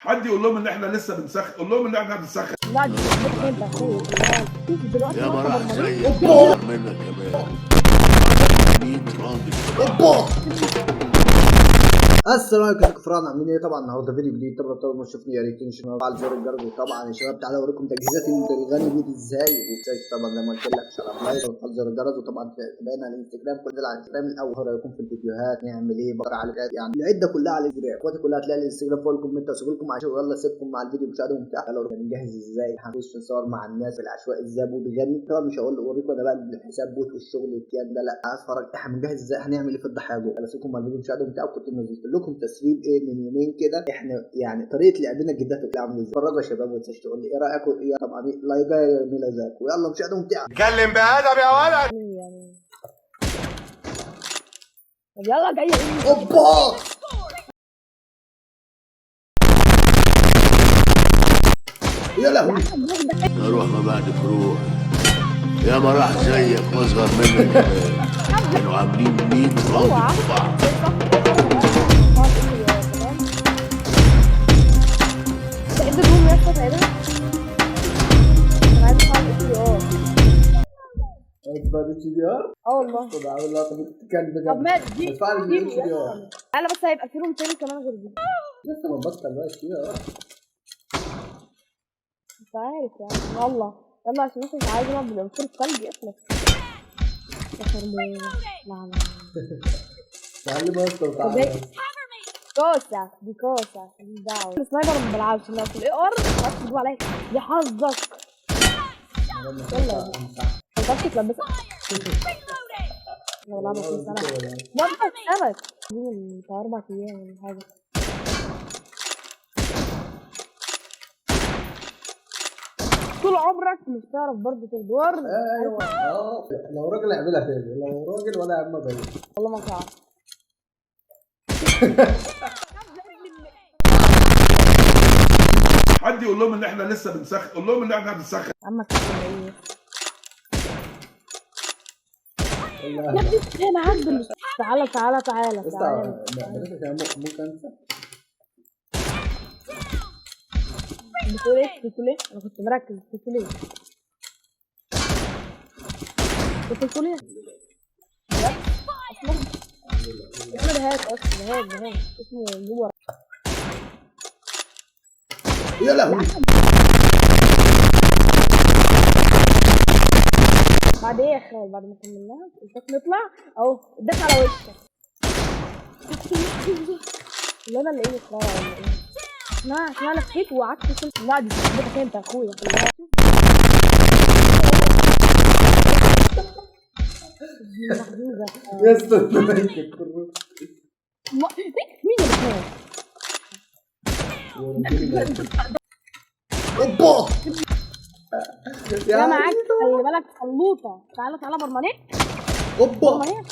حد يقول لهم ان احنا لسه بنسخن، قول لهم ان احنا بنسخن. لا دي انت اخويا دلوقتي يا ما راح برمجة. زيك اكتر منك كمان 100 راجل. اوبا. السلام عليكم يا كفران، عاملين ايه؟ طبعا النهارده فيديو جديد. طبعا طبعا ما تشوفني يا ريت تنشر على زر الجرس. وطبعا يا شباب تعالوا اوريكم تجهيزات الغني bot ازاي. وبتاش طبعا زي ما قلت لك شرح like وتفعل زر الجرس، وطبعا تابعنا على الانستجرام، كل ده على الانستجرام الاول رايكم في الفيديوهات، نعمل ايه بقرا على يعني العدة كلها على الانستجرام، اخواتي كلها هتلاقي الانستجرام فوق ال comment واسيب لكم عشان يلا سيبكم مع الفيديو مشاهده ممتعة. يلا نجهز ازاي، هنخش نصور مع الناس في العشوائي ازاي bot غني. طبعا مش هقول اوريكم انا بقى الحساب bot والشغل الكلام ده، لا هتفرج احنا بنجهز ازاي، هنعمل ايه في الضحايا جوه. يلا سيبكم مع الفيديو مشاهده ممتعة. وكنت نزلت لكم تسريب ايه من يومين كده، احنا يعني طريقه لعبنا الجديدة هتبقى عامله ازاي. اتفرجوا يا شباب وما تنساش تقول لي ايه رايك، وايه طبعا like يا جميلة زيك، ويلا مشاهده ممتعة. اتكلم بأدب يا ولد. يعني طب يلا جاي ايه؟ اوبا يا لهوي، يا روح ما بعدك روح، يا ما راح زيك واصغر منك كمان. كانوا عاملين 100 راجل في بعض. اه والله. طب عامل لقطة بتتكلم بجد. طب ما دي بس فعلا دي ال HDR. انا بس هيبقى في room تاني كمان غير دي. لسه ما بطل بقى HDR. مش عارف يعني. يلا يلا عشان بس مش عايز العب بالعنصر الثلجي اخلص. يا خرمان. لا لا تعالى بس تعالى. كوسة دي كوسة دي دعوه. ال sniper ما بلعبش، لو في ال AR ما تعرفش تجيب عليا يا حظك. يلا ما تعرفش تلبسها. انا بلعبها كل سنة بفضل سمك دي من بتاع 4 ايام ولا حاجة. طول عمرك مش تعرف برضه تدور. ايوه اه لو راجل اعملها تاني، لو راجل ولا يا عم بعيد. والله ما تعرف. حد يقول لهم ان احنا لسه بنسخن، قول لهم ان احنا بنسخن. عمك ايه والله يا ابني؟ انا عبد. تعالى تعالى تعالى بس تعالى. ممكن انسى. بتقول ايه؟ بتقول ايه؟ انا كنت مركز. بتقول ايه؟ كنت بتقول ايه؟ اصلا اسمه ده هاك، اصلا ده هاك، ده هاك اسمه جوه. يا لهوي. بعد ايه يا خال؟ بعد ما كملناها قلت لك نطلع اهو، اداك على وشك. اللي انا اللي ايه ولا ايه؟ اسمع لفيت وقعدت كل لا دي صاحبتك انت يا اخويا. يا اسطى مين اللي بتنام؟ اوبا يا معاك خلي بالك خلوطه. تعالى تعالى برمانيك اوبا برمانيك.